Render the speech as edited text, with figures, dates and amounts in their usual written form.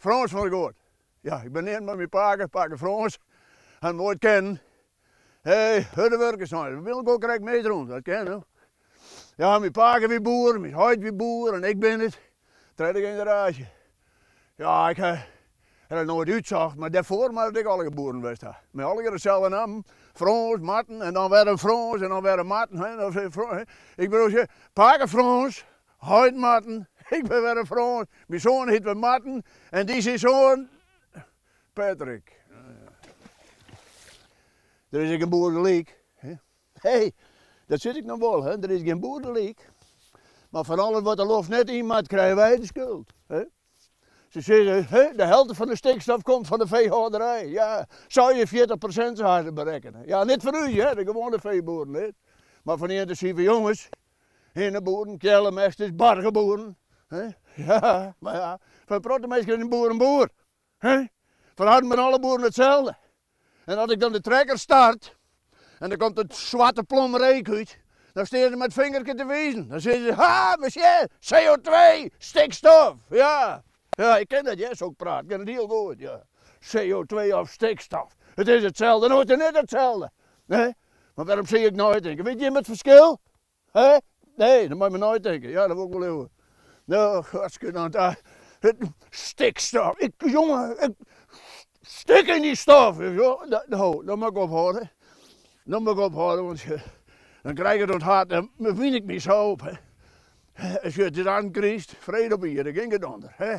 Frâns van der Goot. Ja, ik bin neamd nei myn pake, pake Frâns. Ha him noait kennen. Hé, hurde wurkers sein. We binne elkoar krekt misrûn, dat kin no. Ja, myn pake wie boer, myn heit wie boer en ik bin it. Tredde generaasje. Ja, ik ha it noait útsocht, mar dêrfoar moat it ek allegear boeren west ha. Mei allegear deselde nammen, Frâns, Marten en dan wer in Frâns en dan wer in Marten. Ik bedoel, pake Frâns, heit Marten, ik bin wer in Frâns, myn soan hyt wer Marten en dy syn soan Patrick. Der is ek in boer gelyk. Hé, dat sit ik noch wol, hè? Der is gjin boer gelyk. Mar fan alles wat de loft net yn moat, krije wy de skuld. Hè? Se sizze, hè, de helte fan de stikstof komt fan de feehâlderij. Ja, 46% sa ha se berekkene. Ja, net foar ús, hè, de gewoane feeboeren net. Mar fan dy yntinsive jonges, hinneboeren, keallemesters, bargeboeren. Hè? Ja, mar ja, foar in protte minsken is in boer in boer. Hè? Foar harren binne alle boeren itselde. En as ik dan de trekker start en der komt in swarte plom reek út, dan stean se mei it fingerke te wizen. Dan sizze se, ha, we sjen, CO2, stikstof. Ja, ja, ik ken dat hear, sok praat, ik ken it hiel goed, ja. CO2 of stikstof, it is itselde, no it is net itselde. Nee, mar wêrom sil ik neitinke? Witte jimme it ferskil? Hè? Nee, dan moat je mar neitinke. Ja, dat wol ik wol leauwe. No, godsgenant, ah, stikstof. Ik, jonge, ik stik yn dy stof. No, dan moat ik ophâlde. Dan moat ik ophâlde, want dan krij ik it oan it hert en dan wyn ik my sa op. Hè. Sjoch, it is antykrist, frede op ierde, gjin gedonder. Hè.